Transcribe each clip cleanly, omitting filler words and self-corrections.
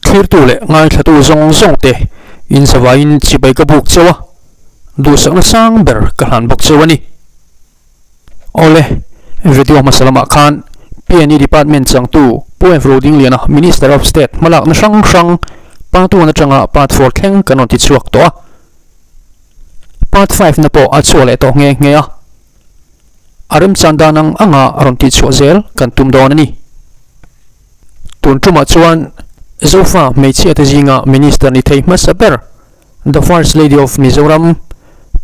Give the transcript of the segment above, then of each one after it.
Thlirtu leh ngaithlatu zawng zawng te in zavaiin chibai ka buk cheu a, duhsakna sang ber ka hlan bawk cheu a ni. Awle, video hmasa lamah khan PNE Department changtu Pu F Rodingliana Minister of State hmalakna hrang hrang Part one atanga Part four thleng kan rawn ti chhuak tawh a. Part five na pawh a chhuah leh tawh nghe nghe a. A remchan dan ang anga rawn tih chhuah zel kan tum dawn a ni. Tun tumah chuan Zofa hmeichhia te zinga Minister ni thei hmasa ber The First Lady of Mizoram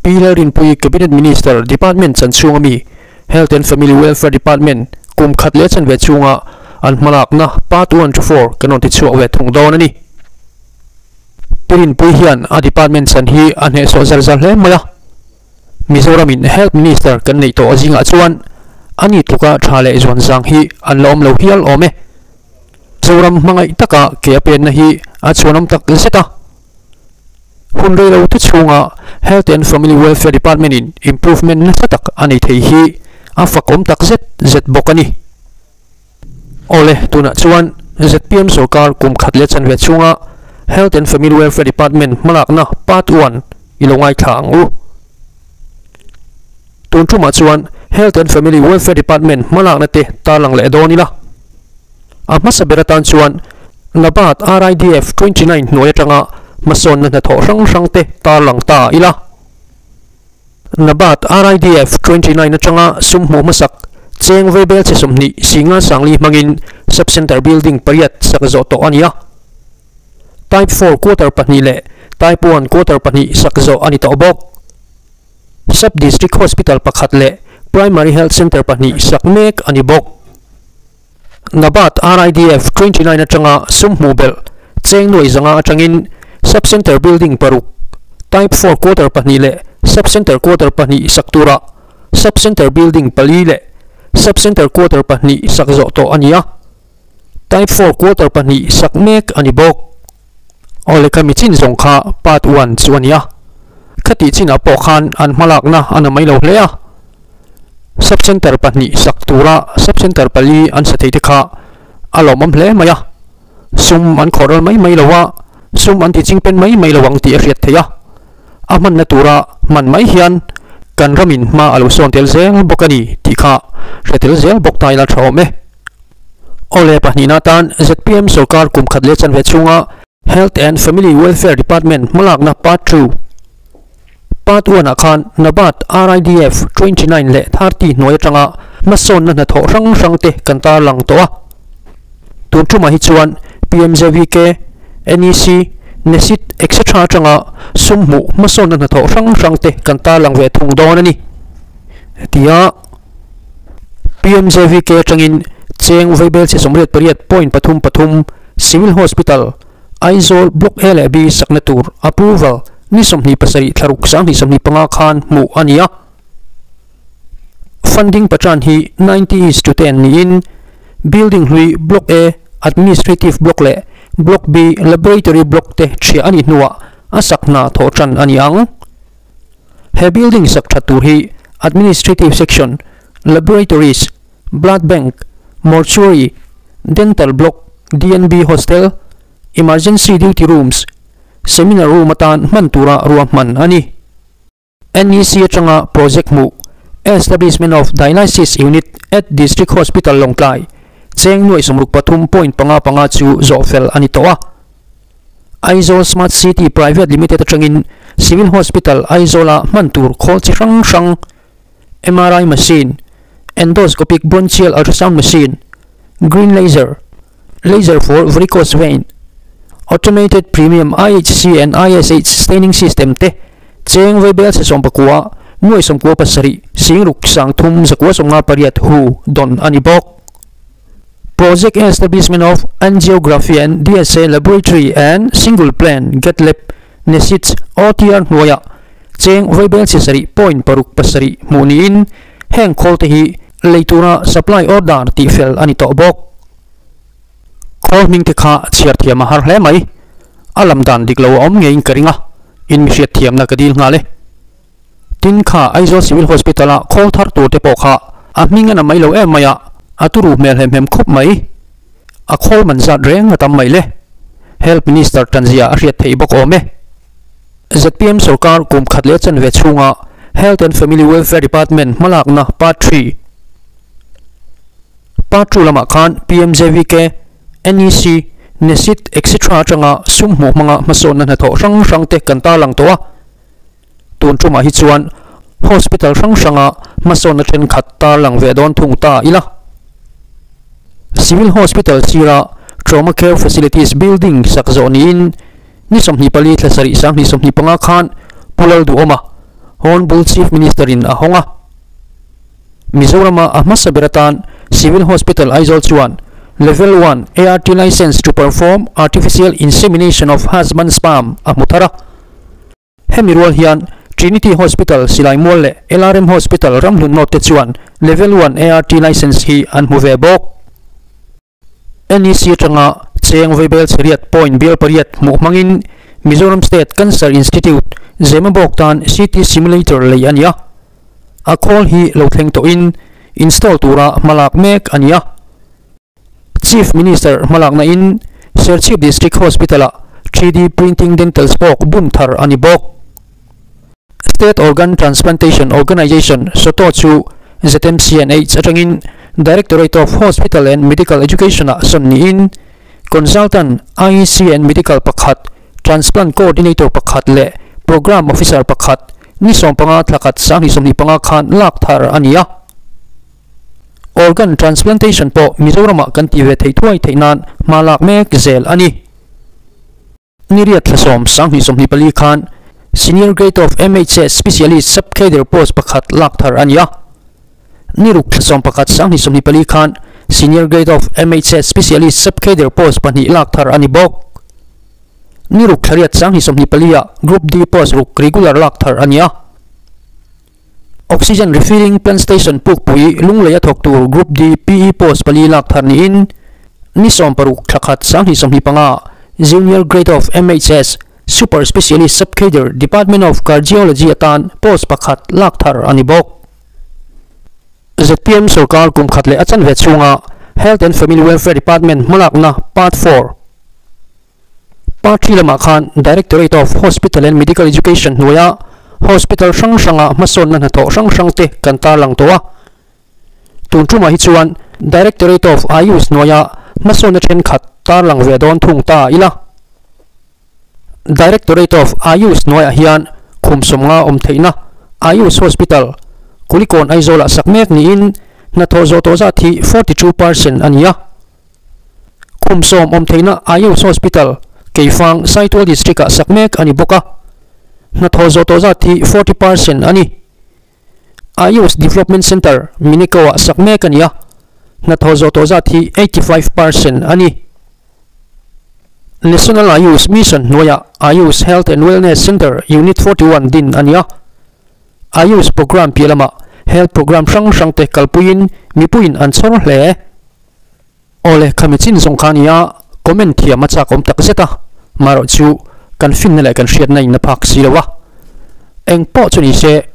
Pi Lalrinpuii Cabinet Minister Department chan chhunga mi Health and Family Welfare Department kum khat leh chanve chhunga an hmalakna Part one to four kan rawn ti chhuak ve thung dawn a ni. Pi Rinpuii hian a department chan hi a hnehsawh zar zar hle mai a. Mizoramin Health Minister kan neih tawh zingah chuan a ni tluka tha leh zuan zang hi an la awm lo hial awm e. Zoram hmangaih taka ke a penna hi a chhuanawm tak zet a. Hun rei lo te chhunga Health and Family Welfare Department in improvement nasa tak a nei thei hi a fakawm tak zet zet bawk a ni. Awle, tunah chuan zpm sorkar kum khat leh chanve chhunga Health and Family Welfare Department hmalakna Part one i lo ngaithla ang u. Tun tumah chuan Health and Family Welfare Department hmalakna te tarlang leh dawn ila. A hmasa ber atan chuan NABARD RIDF 29 hnuai atanga hmasawnna hnathawh hrang hrang te tarlang ta ila. NABARD RIDF 29 atanga sum hmuh hmasak cheng veibel che 20 singa sangli hmangin Sub-Centre Building pariat sak zawh tawh a ni a. Type four quarter pahnih leh Type one quarter pahnih sak zawh a ni tawh bawk. Sub-District Hospital pakhat leh Primary Health Centre pahnih sak mek a ni bawk. NABARD RIDF 29 atanga sum hmuh belh cheng nuai zanga atangin Sub-Centre Building paruk, Type four quarter pahnih leh Sub-Centre quarter pahnih sak turah Sub-Centre Building pali leh Sub-Centre quarter pahnih sak zawh tawh a ni a. Type four quarter pahnih sak mek a ni bawk. Aw lehkha mi chin zawng kha part one chu a ni a. Khatih chinah pawh khan an hmalakna a na mai lo hle a. Sub centre pahnih sak tura sub centre pali an sa thei te kha a lawmawm hle mai a. Sum an khawh ral mai mai lo a, sum an ti ching pen mai mai lo ang tih a hriat theih a. A hmanna tura hman mai hian kan ramin hma a lo sawn tel zel bawk a ni tih kha hre tel zel bawk ta ila tha awm e. Awle pahnihna atan zpm sorkar kum khat leh chanve chhunga Health and Family Welfare Department hmalakna Part two, Part one ah khan NABARD RIDF 29 leh 30 hnuai atanga hmasawnna hnathawh hrang hrang te kan tarlang tawh a. Tun tumah hi chuan PMJVK, NEC, NESIT etc atanga sum hmuh hmasawnna hnathawh hrang hrang te kan tarlang ve thung dawn a ni. Tia. PMJVK atangin cheng vaibel che 88 point pathum pathum Civil Hospital, Aizawl Block A leh B sakna tur approval ni 27 thlaruk 2025 khan hmuh a ni a. Funding pachan hi 90 is to 10 niin Building hlui Block A Administrative Block leh Block B Laboratory Block te chhia a nih hnuah a sak hna thawh tan a ni ang. He building sak that tur hi Administrative Section, Laboratories, Blood Bank, Mortuary, Dental Block, DNB Hostel, Emergency Duty Rooms, Seminar Room atan hman tura ruahman a ni. NEC atanga project hmuh, Establishment of Dialysis Unit at District Hospital Lawngtlai, cheng nuaih 63 point panga panga chu zawhfel a ni tawh a. Aizawl Smart City Private Limited atangin Civil Hospital Aizawl-a hman tur khawl chi hrang hrang, MRI machine, Endoscopic Bronchial Ultrasound machine, Green Laser, Laser for Varicose Vein, Automated Premium IHC and ISH Staining System te cheng vaibel che 19 nuai 97 singruk 3 158 hu dawn a ni bawk. Project Establishment of Angiography and DSA Laboratory and Single Plan Get Lab NESIDS OTR hnuaiah cheng vaibel chi sarih point paruk pasarih hmuh niin heng khawl te hi lei tura supply order tih fel a ni tawh bawk. Khawl hming te kha chhiar thiam a har hle mai. A lam dan dik lo a awm ngeiin ka ring a, in mi hriat thiamna ka dil nghal e. Tin kha Aizawl Civil Hospital a khawl thar tur te pawh kha a hming a na mai lo em mai a, a turu hmel hem hem khawp mai. A khawl man zat reng a tam mai le. Health Minister tanzia a hriat theih bawk awm e. Zpm sorkar kum khat leh chanve chhunga Health and Family Welfare Department hmalakna Part 3 Part 2 lamah khan PMJVK, NEC, NESIT etc atanga sum hmuh hmanga hmasawnna hnathawh hrang hrang te kan tarlang tawh a. Tun tumah hi chuan hospital hrang hranga hmasawnna thenkhat tarlang ve dawn thung ta ila. Civil Hospital sira Trauma Care Facilities building sak zawh niin ni 24 thla sarih 2025 khan Pu Lalduhawma, Hornbull Chief Minister in a hawng a. Mizorama a hmasa ber atan Civil Hospital Aizawl chuan Level 1 ART License to perform Artificial Insemination of Husband Sperm a hmu thar a. Hemi rual hian Trinity Hospital Silaimual leh LRM Hospital Ramhlun North te chuan Level 1 ART License hi an hmu ve bawk. NEC atanga cheng vaibel chheriat point bial pariat hmuh hmangin Mizoram State Cancer Institute Zemabawk tan CT Simulator lei a ni a. A khawl hi lo thleng tawhin install tura hmalak mek a ni a. Chief Minister hmalakna in Serchhip District Hospital-ah 3D Printing Dental Spoke bun thar a ni bawk. State Organ Transplantation Organisation, SOTO, chu ZMCNH atangin Directorate of Hospital and Medical Education-ah sawn niin Consultant IEC and Medical pakhat, Transplant Coordinator pakhat leh Programme Officer pakhat ni 15 thla khat 2025 khan lak thar a ni a. Organ Transplantation pawh Mizoramah kan ti ve theih thuai theih nan hma lak mek zel a ni. Ni riat thla 10 2024 khan Senior Grade of MHS Specialist Sub-Cadre post pakhat lak thar a ni a. Ni ruk thla 11 2024 khan Senior Grade of MHS Specialist Sub-Cadre post pahnih lak thar a ni bawk. Ni ruk thla riat 2024 ah Group D post ruk regular lak thar a ni a. Oxygen Refilling Plant Station pukpui lunglei a thawk tur Group D PE post pali lak thar niin ni 16 thla khat 2025 Junior Grade of MHS Super Specialist Sub-Cadre Department of Cardiology atan post pakhat lak thar a ni bawk. Zpm sorkar kum khat leh a chanve chhunga Health and Family Welfare Department hmalakna Part 4 Part 3 lamah khan Directorate of Hospital and Medical Education hnuaia hospital hrang hranga hmasawnna hnathawh hrang hrang te kan tarlang tawh a. Tun tumah hi chuan Directorate of Ayush hnuaia hmasawnna thenkhat tarlang ve dawn thung ta ila. Directorate of Ayush hnuaiah hian khum 50 awm theihna Ayush Hospital, Kulikawn Aizawlah sak mek niin hnathawh zawh tawh zat hi 42% a ni a. Khum 10 awm theihna Ayush Hospital, Keifang, Saitual District-ah sak mek a ni bawk a. Hnathawh zawh tawh zat hi 40% a ni. Ayush Development Centre, Mineko-ah sak mek a ni a. Hnathawh zawh tawh zat hi 85% a ni. National Ayush Mission hnuaiah Ayush Health and Wellness Centre Unit 41 din a ni a. Ayush Programme piah lamah health programme hrang hrang te kalpuiin mipuiin an chhawr hle. Awle khami chin zawng kha nia comment thiam a chak awm tak zet a, marawh chu kan finna leh kan hriatna in a phak si lo a. Eng pawh chu ni se,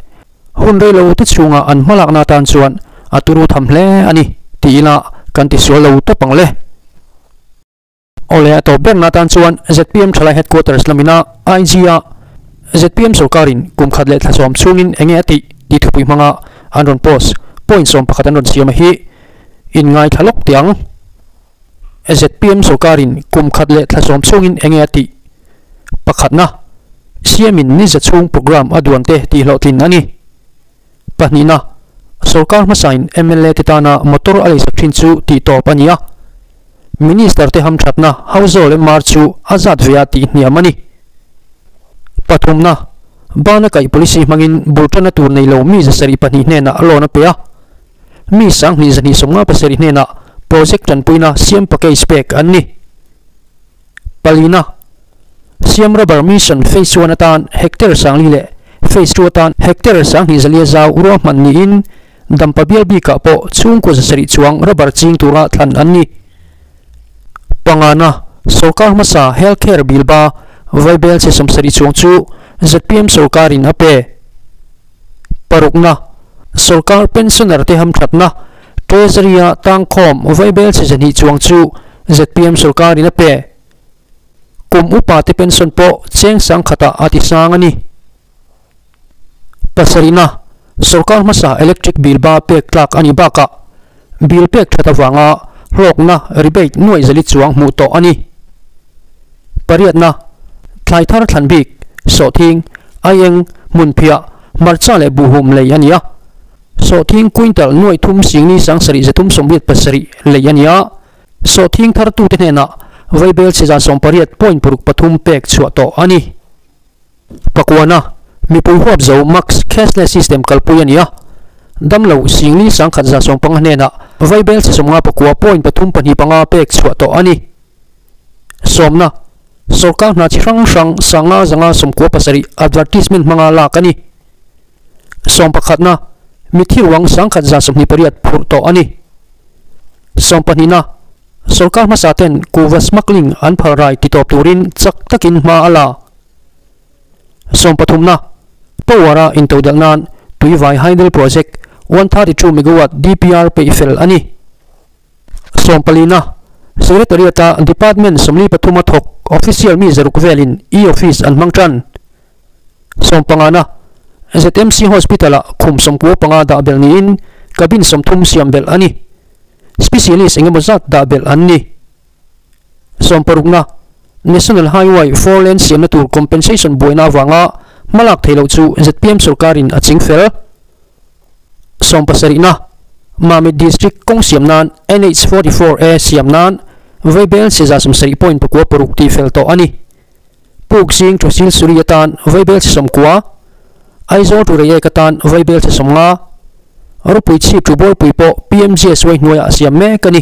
hun rei lo te chhunga an hmalakna atan chuan a turu tham hle a ni ti ila kan ti sual lo tawp ang le. Awle a tawp berna atan chuan zpm Thalai Headquarters lamina IG a zpm sorkarin kum khat leh thla 10 chhungin enge a tih tih thupui hmanga an rawn post point 11 an rawn siam a hi in ngai thla lawk tiang. Zpm sorkarin kum khat leh thla 10 chhungin enge a tih pakhatna siamin ni za chhung program a duan te tih hlawhtlin a ni. Pahnihna sorkar hmasain MLA te tana motor a leisak thin chu tih tawp a ni a. Minister te hamthatna household MR chu a zat vea tih hniam a ni. Pathumna bana kaih policy hmangin bultana tur nei lo mi zasari pahnih hnenah loan a pe a. Mi 2257 hnenah project tanpuina siam package pek an ni. Palina siam rubber mission phase 1 atan hectare 50 leh phase 2 atan hectare 22 zau ruah hman niin dampa bial bikah pawh chhungkaw zasarih chuang rubber ching tura thlan an ni. Pangana sorkar hmasa healthcare bill ba vaibel che 70 chuang chu zpm sorkarin a pe. Parukna sorkar pensioner te hamthatna treasury a tangkhawm vaibel che 200 chuang chu zpm sorkarin a pe. Kum upa te pension pawh cheng sangkhatah a ti sang a ni. Pasarihna, Sorkar hmasa electric bill ba pek tlak a nih bakah bill pek that avanga hlawkna rebate nuaih zali chuang hmuh tawh a ni. Pariatna, Thlai thar thlan bik, sawhthing, aieng, hmunphiah, hmarcha leh buhhum lei a ni a. Sawhthing quintal nuaih thum singni sangsarih zathum sawmriat pasarih lei a ni a. Sawhthing thartute hnenah vaibel chhe 18 point paruk pathum pek chhuah tawh a ni. Pakuana, mipui huap zo Max cashless system kalpui a ni a. Damlo Singli sangkhat 150 hnenah vaibel chhe 59 point pathum pahnih panga pek chhuah tawh a ni. Sawmna, Sorkar hna chi hrang hrang sanga zanga 97 advertisement hmanga lak a ni. Sawmpakhatna, Mithi ruang sangkhat 128 phurh tawh a ni. Sawmpahnihna, Sorkar hmasa ten kuhva smuggling an phal rai ti tawp turin chak takin hma a la. Sawmpathumna, Power-a intodelh nan Tuivai Hydel Project 132 megawatt DPR peih fel a ni. Sawmpalina, Secretariat-a Department 43 a thawk official mi zaruk velin e-office an hmang tan. Sawmpangana, ZMC Hospital-ah khum 95 dah belh niin cabin 30 siam belh a ni. Specialist engemaw zat dah belh an ni. Sawmparukna, National Highway four lane siamna tur compensation buaina avanga hmalak theih loh chu zpm sorkarin a ching fel. Sawmpasarihna, Mamit District kawng siam nan NH 44 A siam nan vaibel chhe 70 point pakua paruk tih fel tawh a ni. Puk zing thu sil suri atan vaibel chhe 90, Aizawl thu Reiek atan vaibel chhe 50, Ropui chhip thu Bawlpui pawh PMGSY hnuaiah siam mek a ni.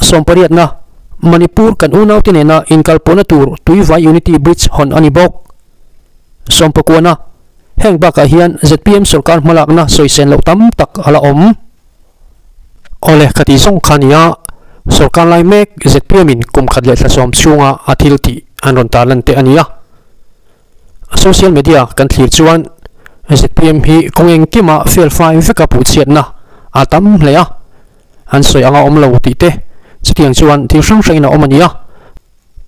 Sawmpariatna, Manipur kan unaute nena inkalpawhna tur Tuivai Unity Bridge hawn a ni bawk. Sawmpakuana, Heng bakah hian zpm sorkar hmalakna sawisen loh tam tak a la awm. Awle, ka tih zawng kha nia, sorkar lai mek zpm in kum khat leh thla sawm chhunga a thil tih an rawn tarlan te a nia. Social media kan thlir chuan zpm hi kawng engkima fel fai veka puhchhiatna a tam hle a, an sawi anga awm lo tih te chutiang chuan thil hrang hrangin a awm a nia.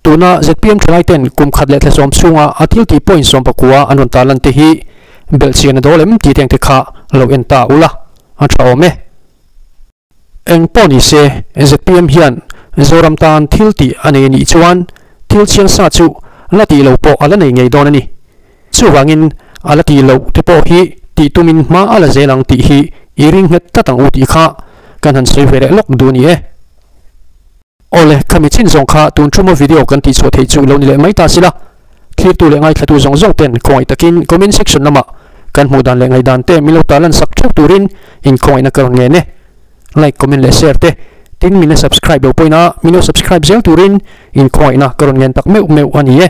Tuna zpm thalai ten kum khat leh thla sawm chhunga a thil tih point 19 an rawn tarlan te hi belhchian a dawl em tih teng te kha lo en ta ula a tha awm e. Eng pawh ni se zpm hian Zoram tan thil tih a nei a nih chuan thil chhiang sa chu la tih lo pawh a la nei ngei dawn a ni. Chuvangin a la tih loh te pawh hi tih tumin hma a la zel ang tih hi i ring nghet tlat ang u tih kha kan han sawi ve leh lawk duh a ni e. Awle, khami chin zawng kha tun thuma video kan tih chhuah theih chu lo ni leh mai ta sila. Thlirtu leh ngaithlatu zawng zawng ten khawngaih takin comment section lamah kan hmuh dan leh ngaihdan te min lo tarlan sak theuh turin in khawngaihna ka rawn ngen e. Like, comment leh share te tin min la subscribe lo pawhin a min lo subscribe zel turin in khawngaihna ka rawn ngen tak meuh meuh a ni e.